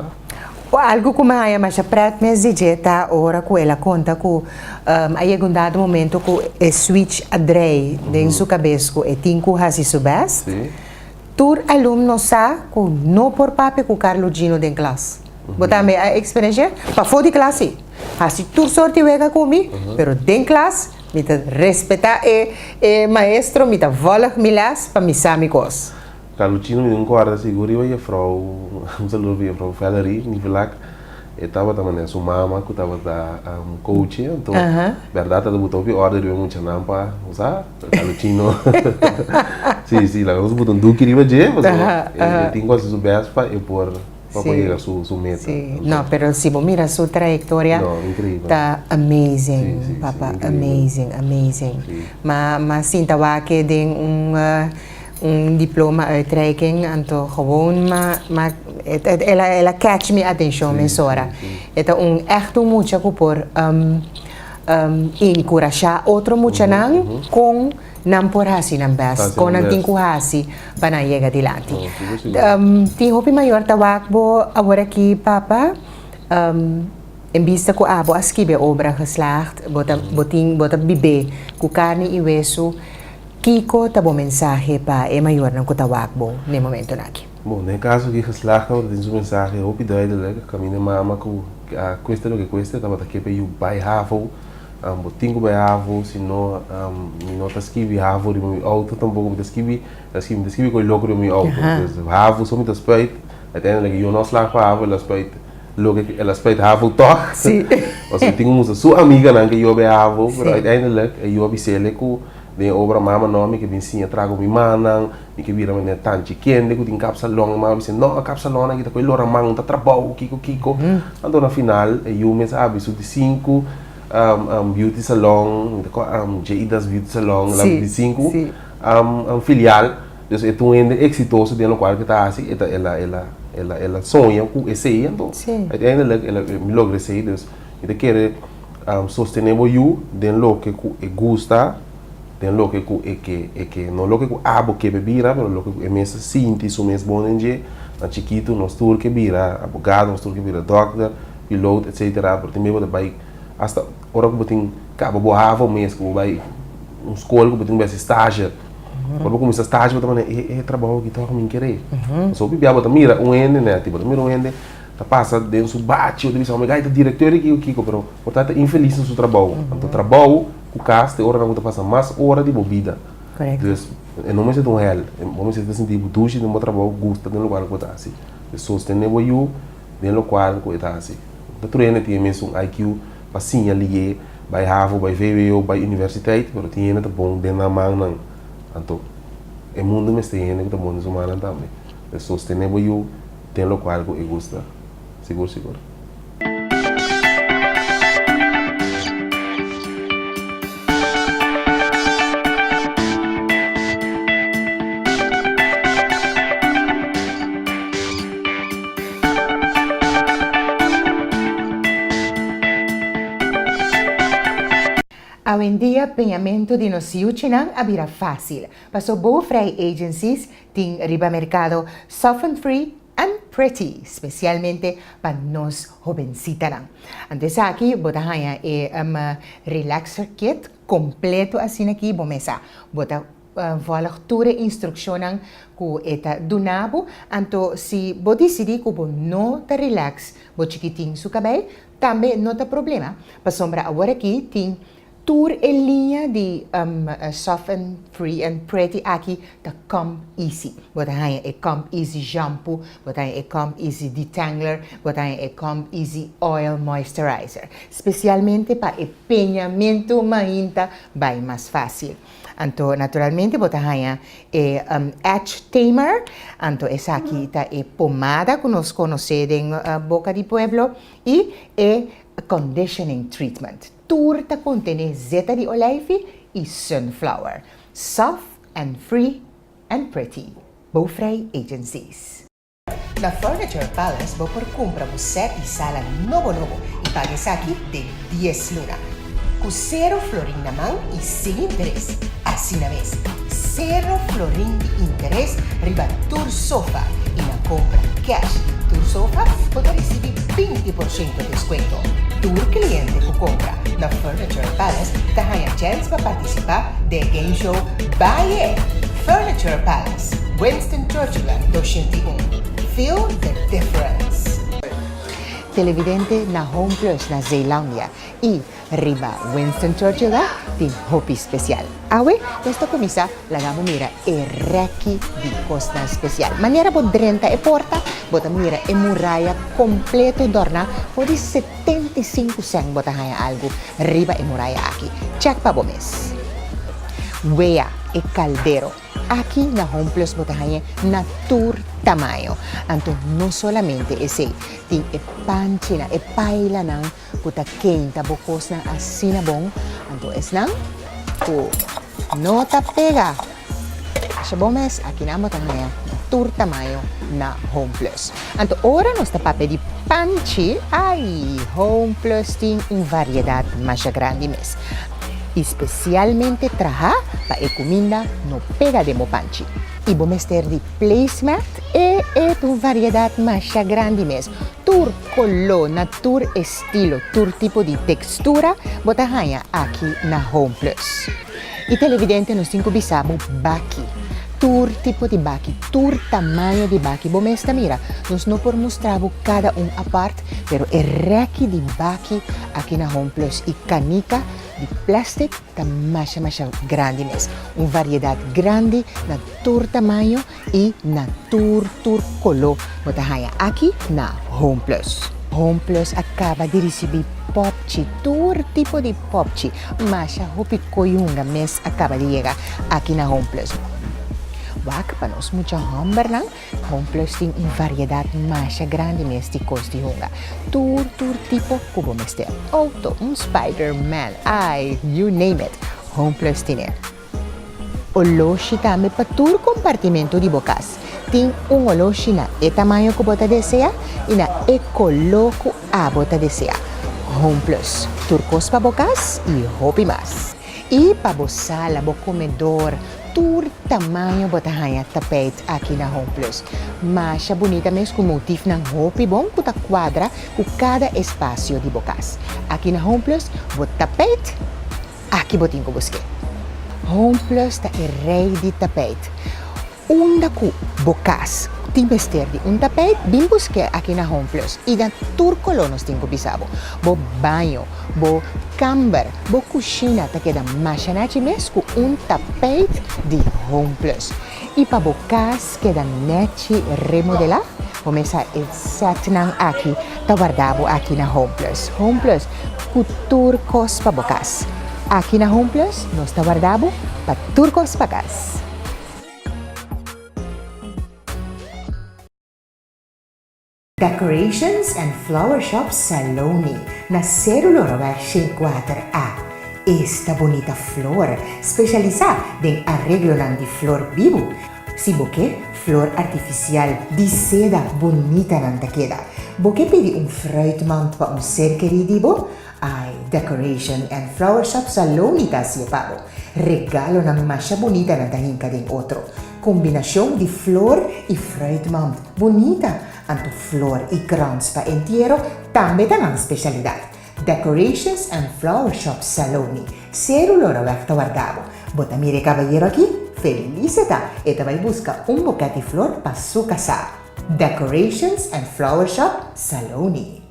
Speaker 2: Algu ku mi haña masha pret mes di dje ta ora ku el a konta ku a yega un dado momento ku e switch a drei den su kabes ku e tin ku hasi su bèst. Tur alumno sa ku no por papia ku Carlo Gino den klas. Bo tambe a eksperensh'é? Pafó di klas si. Hasi tur sort di wega ku mi, pero den klas Mi ta respetá e e maestro, mi ta vòlg mi lès pa mi sa mi kos.
Speaker 9: Carluchino mi tin kòrda sigur riba jefrou, un saludo pa jefrou Valerie Nivelak, e tabata manera su mama ku tabata coachie, anto bèrdat tabata buta hopi òrde riba e muchanan pa bo sa, Carluchino si si laga nos buta un duki riba dje pasobra e tin ku hasi su bèst pa e por. Pa por yega su su meta.
Speaker 2: Sí, no, pero si bo mira su trayectoria,
Speaker 9: No, increíble.
Speaker 2: ta amazing,
Speaker 9: Sí, sí, sí,
Speaker 2: papa,
Speaker 9: increíble.
Speaker 2: amazing, amazing.
Speaker 9: Sí.
Speaker 2: Ma ma sinta wak den un un diploma uitreiking, anto gewoon ma ma et et el a el a catch mi atencion
Speaker 9: Sí,
Speaker 2: mesora.
Speaker 9: sí, sí.
Speaker 2: E ta un echt un mucha ku por enkurashá otro muchanan kon Nan por hasi nan best, kon nan tin ku hasi pa nan yega dilanti. Tin hopi mayor ta wak bo awor aki papa, en bista ku abo a skibi e obra Geslaagd, bo ta bo tin bo ta bib'é ku karni i wesu, kiko ta bo mensahe pa e mayornan ku ta wak bo n'e momentonan aki?
Speaker 9: Bon, den e kaso aki Geslaagd tabata tin su mensahe hopi duidelijk, kaminda e mama ku a kueste loke kueste tabata ke pa e yu bai havo. Bo tin ku bai havo, si no mi no ta skibi havo riba mi outo tampoko mi ta skibi, ta skibi, mi ta skibi koe loko riba mi outo. Dus havo so mi ta spuit, uiteindelijk yo no slaag pa havo, el a spuit loke, el a spuit havo tòg. Pasobra mi tin ku mustra su amiganan ke yo bai havo, pero uiteindelijk e yu a bis'el ku den e obra mama no mi ke bin siña traha ku mi mannan, mi ke bira manera tanchi kende ku tin kapsalon, e mama a bisa no kapsalon aki ta koe lora man, ta trabou, kiko kiko. Anto na final e yu mes a abi su di sinku. Beauty salon, Jada's Beauty Salon, la di sinku filial. Dus e ta un hende eksitoso den lokual ku e ta hasi, e ta el a el a el a el a soña ku esei anto uiteindelijk el a logra esei. Dus mi ta kere sostené bo yu den loke ku e gusta, den loke ku e ke e ke, no loke ku abo ke bira, pero loke ku e mes ta sinti su mes bon den dje. Na chikitu nos tur ke bira abogado, nos tur ke bira dòkter. Piloot etcetera pero tin bes bo ta bai hasta ora ku bo tin kaba bo havo mes ku bo bai un skol ku bo tin ku bai hasi stage ora bo kuminsá stage bo ta manda e e trabou aki tòg mi kere pasobra hopi bia bo ta mira un hende nèt bo ta mira un hende ta pasa den su bachi bo ta bisa omega e ta direktor di kiko kiko pero por ta ta infelis na su trabou anto trabou ku kas ta e oranan ku ta pasa mas ora di bo bida dus e no mester ta un hèl bo mester ta sinti bo dushi den bo trabou gusta den lokual ku bo ta hasi sostené bo yu. Den lokual ku e ta hasi. Ta tur hende tin e mesun IQ pa siña lié, bai havo, bai vwo, bai universiteit, pero tin hende ta bon den nan mannan. Anto, e mundu mester hende ku ta bon den su mannan tambe. Ta sostené bo yu den lokual ku e gusta. Sigur sigur.
Speaker 2: Awendia peñamentu di nos yuchinan a bira fásil, paso Bouwvrij Agencies tin riba merkado Soft and Free and Pretty, spesialmente pa nos hobensitanan. Anto esaki bo ta haña e relaxer kit kompleto asina aki bo mesa. Bo ta volg tur e instrukshonnan ku e ta duna bo. Anto si bo disidí ku bo no ta relax bo chikitin su kabei, Tambe no ta problema, pasobra awor aki tin tur e liña di soft and free and pretty aki ta Comb Easy. Bo ta haña e Comb Easy shampoo, bo ta haña e Comb Easy detangler, bo ta haña e Comb Easy oil moisturizer. Spesialmente pa e peñamentu mainta bai mas fásil. Anto naturalmente bo ta haña e Edge Tamer, anto esaki ta e pomada ku nos konosé den boka di pueblo, i e conditioning treatment. Tur ta kontené zeta di oleifi i sunflower. Soft and free and pretty. Bouwvrij Agencies. Na Furniture Palace bo por kumpra bo sèt di sala nobo nobo i paga esaki den dies luna. Ku sero florin na man i sin interes. Asina mes, sero florin di interes riba tur sofa i na kompra cash di tur sofa bo ta risibi 20% deskuento. Tur kliente ku kompra na Furniture Palace ta haña chèns pa partisipá den e game show Baie! Furniture Palace. Winston Churchillweg 201. Feel the difference! Televidente na Home Plus na Zeelandia y riba Winston Churchillweg tin hopi special. Awe nos ta cuminsa laga bo mira e reki di cosnan special. Manera bo drenta e porta bo ta mira e muraya completo dorna for di 75 cent bo ta haya algo riba e muraya aki. Check pa bo mes. Wea e caldero. Aki na Home Plus bo ta hañ'e na tur tamaño. Anto no solamente esei, tin e panchinan, e pailanan ku ta keinta bo kosnan asina bon. Anto esnan ku no ta pega asha bon mes, akinan bo ta haña na tur tamaño na Home Plus. Anto ora nos ta papia di panchi, ai, Home Plus tin un variedat masha grandi mes. I spesialmente traha pa e kuminda no pega den bo panchi. I bo mester di placemat, e e ta un variedat masha grandi mes. Tur koló, na tur estilo, tur tipo di tekstura bo ta haña aki na Home Plus. I televidente nos tin ku bisa bo baki. Tur tipo di baki, tur tamaño di baki bo mes ta mira. Nos no por mustra bo kada un apart, pero e rèki di baki aki na Home Plus i kanika di plastic ta masha masha grandi mes. Un variedat grandi na tur tamaño i na tur tur koló bo ta haña aki na Home Plus. Home Plus a kaba di risibí popchi, tur tipo di popchi. Masha hopi koyunga mes a kaba di yega aki na Home Plus. Wak pa nos mucha hòmbernan, Home Plus tin un variedat masha grandi mes di kos di hunga. Tur tur tipo ku bo mester. Outo, un Spiderman, ai, you name it, Home Plus tin e. Oloshi tambe pa tur kompartimentu di bo kas. Tin un oloshi na e tamaño ku bo ta desea i na e koló ku abo ta desea. Home Plus, tur kos pa bo kas i hopi mas. I pa bo sala, bo komedor, tur tamaño bo ta haña tapijt aki na Home Plus. Masha bunita mes ku motifnan hopi bon ku ta kuadra ku kada espasio di bo kas. Aki na Home Plus bo tapijt. Aki bo tin ku busk'é. Home Plus ta e rei di tapijt. Unda ku bo kas tin mester di un tapijt, bin busk'é aki na Home Plus. I na tur koló nos tin ku bisa bo. Bo baño, bo kamber, bo kushina ta keda masha nachi mes ku un tapijt di Home Plus. I pa bo kas keda nechi remodelá, bo mester sa e sètnan aki ta warda bo aki na Home Plus. Home Plus, ku tur kos pa bo kas. Aki na Home Plus nos ta warda bo pa tur kos pa kas. Decorations and Flower Shop Saloni na Seru Loroweg 104 A. Esta bunita flor, specialisa den areglonan di flor bibu. Si bo ke, flor artifisial di seda bunita nan ta keda. Bo ke pidi un fruitmand pa un ser kerí di bo? Ai, Decoration and Flower Shop Saloni ta hacié pa bo. Regalonan masha bunita nan ta hinca den otro. Combinacion di flor y fruitmand bunita, anto flor y krans pa entiero tambe ta nan specialidad. Decorations and Flower Shop Saloni, Seru Loraweg ta warda bo. Bo ta mira e cabayero aki? Feliz e ta! E ta bay busca un boket di flor pa su casá. Decorations and Flower Shop Saloni.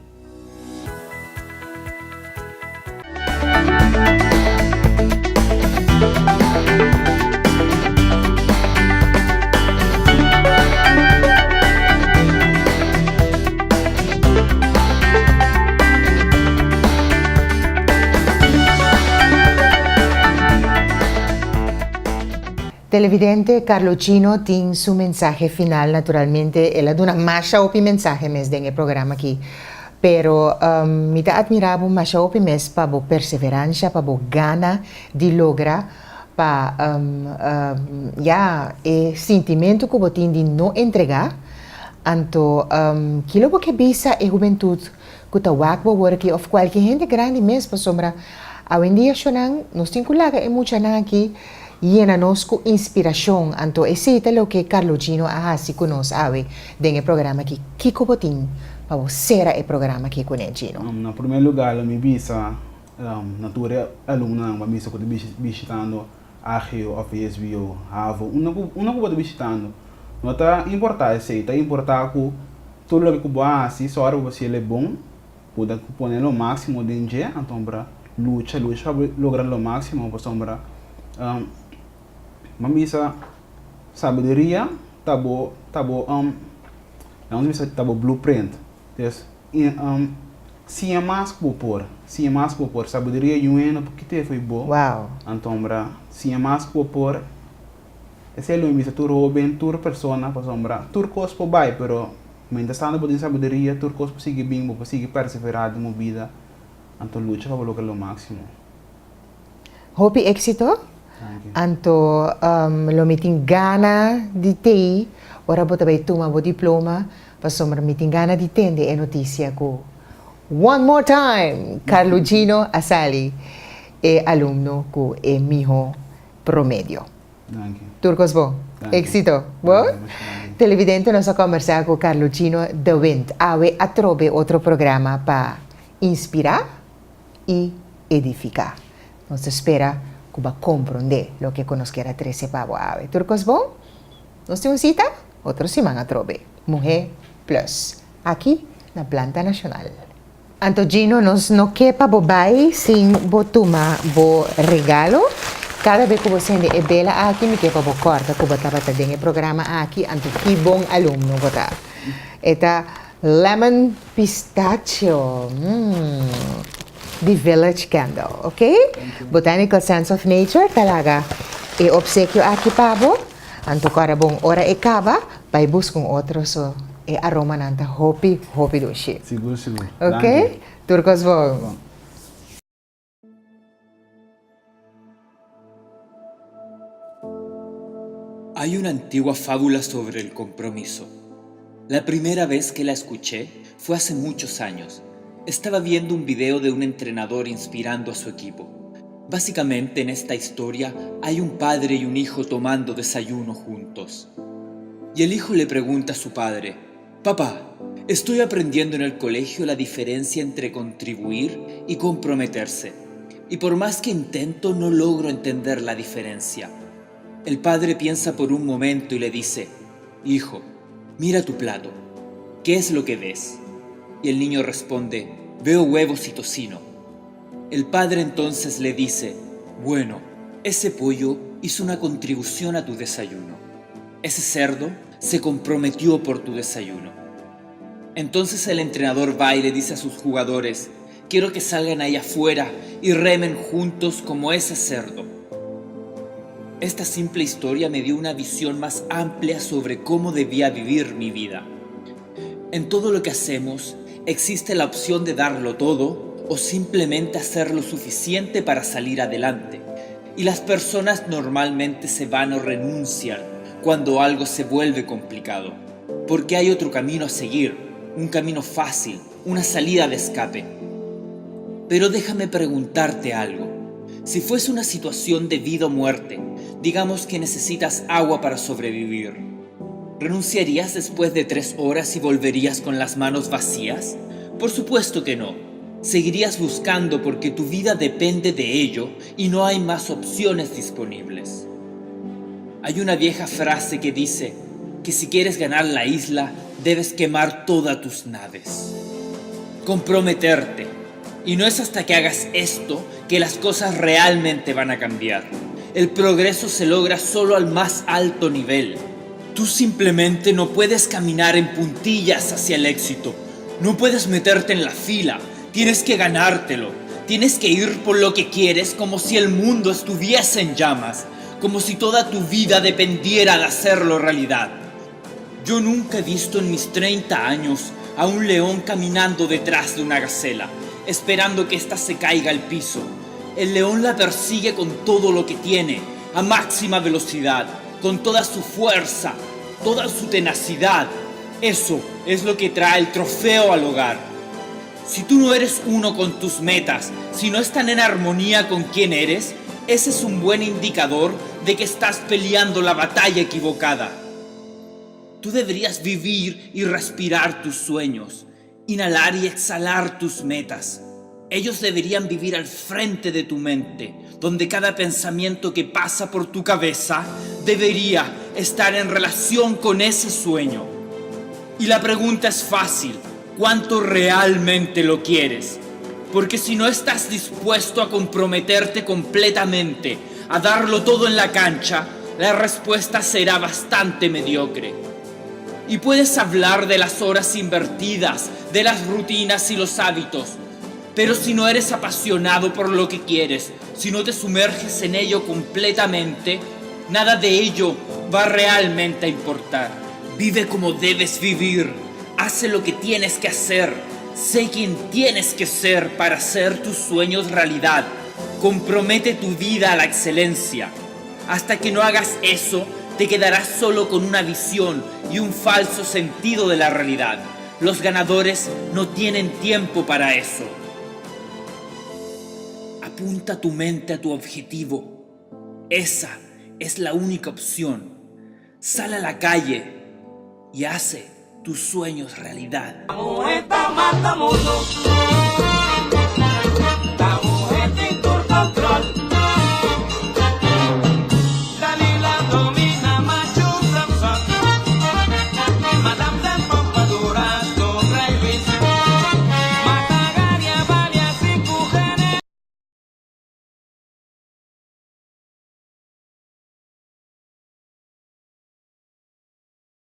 Speaker 2: Televidente Carlo Chino tin su mensahe final naturalmente el a duna masha hopi mensahe mes den e programa aki pero mi ta admira bo masha hopi mes pa bo perseverancia pa bo gana di logra pa ya e sintimento ku bo tin di no entrega anto kilo bo ke bisa e hubentud ku ta wak bo awor aki of kualke hende grandi mes pasobra awendia shownan nos tin ku laga e muchanan aki yena nos ku inspirashon anto esei ta loke Carlo Gino a hasi ku nos awe den e programa aki kiko bo tin pa bo sera e programa aki kuné Gino?
Speaker 4: Na promé lugá lo mi bisa Na tur e alumnonan bo a misa ku ta bishitando AGO òf VSBO, havo, unda ku unda ku bo ta bishitando. No ta importá esei, ta importá ku tur loke ku bo a hasi, sòru pa bo hasi el e bon, bo ta pone lo máksimo den dje, anto bo ta lucha, lucha pa bo logra lo máksimo pasobra bo a misa sabiduria ta bo ta bo laga nos bisa ta bo blueprint. Des. Siña mas ku bo por, siña mas ku bo por. Sabiduria yu hende por kit'é fo'i bo. Antombra, siña mas ku bo por. Esei lo mi bisa tur hóben, tur persona, pasobra tur kos por bai, pero mientras tanto bo tin sabiduria, tur kos por sigui bin, bo por sigui perseverá den bo bida, anto lucha pa bo logra lo máksimo.
Speaker 2: Hopi éksito. Anto lo mi tin gana di tei ora bo ta bai tuma bo diploma Pasobra mi tin gana di tende e notisia ku one more time Carlo Gino a sali e alumno ku e miho promedio. Tur kos bon. Éxito. Bo? Televidente nos a kombersá ku Carlo Gino de Windt. Awe atrobe otro programa pa inspirá i edifiká. Nos ta spera ku bo a komprondé loke ku nos kier a trese pa bo awe. Tur kos bon? Nos tin un sita otro siman atrobe. Muhé Plus. Aki na Planta Nashonal. Anto Gino nos no ke pa bo bai sin bo tuma bo regalo. Kada be ku bo sende e bela aki mi ke pa bo kòrda ku bo tabata den e programa aki anto ki bon alumno bo ta. E ta lemon pistachio mm di Village Candle ok. Botanical Sense of Nature ta laga e opsekio aki pa bo. Anto kòrda bon ora e kaba, bai buska un otro so e aromanan ta hopi hopi dushi.
Speaker 4: Sigur sigur.
Speaker 2: Ok?
Speaker 4: Danki.
Speaker 2: Tur kos bon.
Speaker 3: Hay una antigua fábula sobre el compromiso. La primera vez que la escuché fue hace muchos años. Estaba viendo un video de un entrenador inspirando a su equipo. Básicamente en esta historia hay un padre y un hijo tomando desayuno juntos. Y el hijo le pregunta a su padre, Papá, estoy aprendiendo en el colegio la diferencia entre contribuir y comprometerse. Y por más que intento no logro entender la diferencia. El padre piensa por un momento y le dice, Hijo, mira tu plato. ¿Qué es lo que ves? Y el niño responde, veo huevos y tocino. El padre entonces le dice, bueno, ese pollo hizo una contribución a tu desayuno. Ese cerdo se comprometió por tu desayuno. Entonces el entrenador va y le dice a sus jugadores, quiero que salgan ahí afuera y remen juntos como ese cerdo. Esta simple historia me dio una visión más amplia sobre cómo debía vivir mi vida. En todo lo que hacemos, existe la opción de darlo todo o simplemente hacer lo suficiente para salir adelante. Y las personas normalmente se van o renuncian cuando algo se vuelve complicado, porque hay otro camino a seguir, un camino fácil, una salida de escape. Pero déjame preguntarte algo. Si fuese una situación de vida o muerte, digamos que necesitas agua para sobrevivir, ¿renunciarías después de tres horas y volverías con las manos vacías? Por supuesto que no. Seguirías buscando porque tu vida depende de ello y no hay más opciones disponibles. Hay una vieja frase que dice que si quieres ganar la isla, debes quemar todas tus naves. Comprometerte. Y no es hasta que hagas esto que las cosas realmente van a cambiar. El progreso se logra solo al más alto nivel. Tú simplemente no puedes caminar en puntillas hacia el éxito. No puedes meterte en la fila. Tienes que ganártelo. Tienes que ir por lo que quieres como si el mundo estuviese en llamas, como si toda tu vida dependiera de hacerlo realidad. Yo nunca he visto en mis 30 años a un león caminando detrás de una gacela, esperando que ésta se caiga al piso. El león la persigue con todo lo que tiene, a máxima velocidad, con toda su fuerza, toda su tenacidad. Eso es lo que trae el trofeo al hogar. Si tú no eres uno con tus metas, si no están en armonía con quien eres, ese es un buen indicador de que estás peleando la batalla equivocada. Tú deberías vivir y respirar tus sueños, inhalar y exhalar tus metas. Ellos deberían vivir al frente de tu mente, donde cada pensamiento que pasa por tu cabeza debería estar en relación con ese sueño. Y la pregunta es fácil, ¿cuánto realmente lo quieres? Porque si no estás dispuesto a comprometerte completamente, a darlo todo en la cancha, la respuesta será bastante mediocre. Y puedes hablar de las horas invertidas, de las rutinas y los hábitos, pero si no eres apasionado por lo que quieres, si no te sumerges en ello completamente, nada de ello va realmente a importar. Vive como debes vivir, hace lo que tienes que hacer, sé quién tienes que ser para hacer tus sueños realidad. Compromete tu vida a la excelencia. Hasta que no hagas eso, te quedarás solo con una visión y un falso sentido de la realidad. Los ganadores no tienen tiempo para eso. Apunta tu mente a tu objetivo. Esa es la única opción. Sal a la calle y hace tus sueños realidad.
Speaker 1: Mujer mata mundo.